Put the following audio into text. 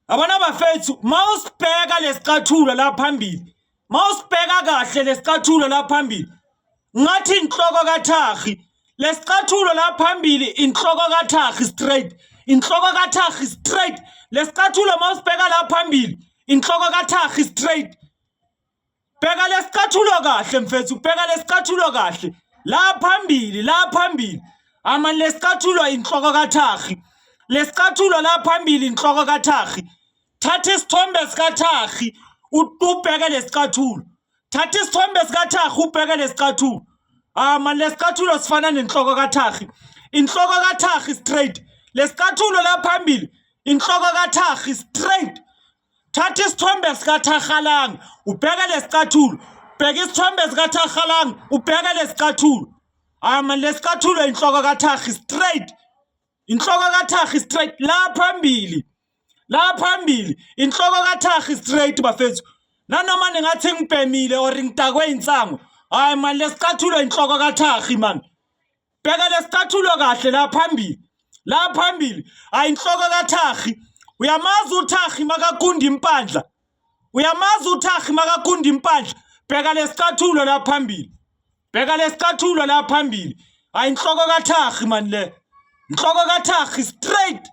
Abana bafethu, mawusibheka lesicathulo la phambili, mawusibheka kahle lesicathulo la phambili, ngathi inhloko kaThahi. Lesicathulo la phambili inhloko kaThahi straight, inhloko kaThahi straight. Lesicathulo mawusibheka la phambili inhloko kaThahi straight. Bheka lesicathulo kahle mfethu, bheka lesicathulo kahle. La phambili, la phambili. Ama lesicathulo inhloko kaThahi. Lesicathulo la phambili inhloko kaThahi. Thatha isithombe sikaThahi ubheke lesicathulo. Thatha isithombe sikaThahi ubheke lesicathulo. Ama lesicathulo sifana nenhloko kaThahi. Inhloko kaThahi straight. Lesicathulo la phambili inhloko kaThahi straight. Thatha isithombe sikaTharhalang ubheke lesicathulo. Bheka isithombe sikaTharhalang ubheke lesicathulo. Hayi man, lesicathulo inhloko kaThahi straight. Inhloko kaThahi straight la phambili. La phambili inhloko kaThahi straight bafethu. Nanoma ningathi ngibhemile or ngidakwe insango. Hayi man, lesicathulo inhloko kaThahi man. Bheka lesicathulo kahle la phambili. La phambili ayinhloko kaThahi. Uyamazi uThahi makagunda impandla. Uyamazi uThahi makagunda impandla. Bheka lesicathulo la phambili. Bheka lesicathulo la phambili. Ayinhloko kaThahi man le. Inhloko kaThahi straight.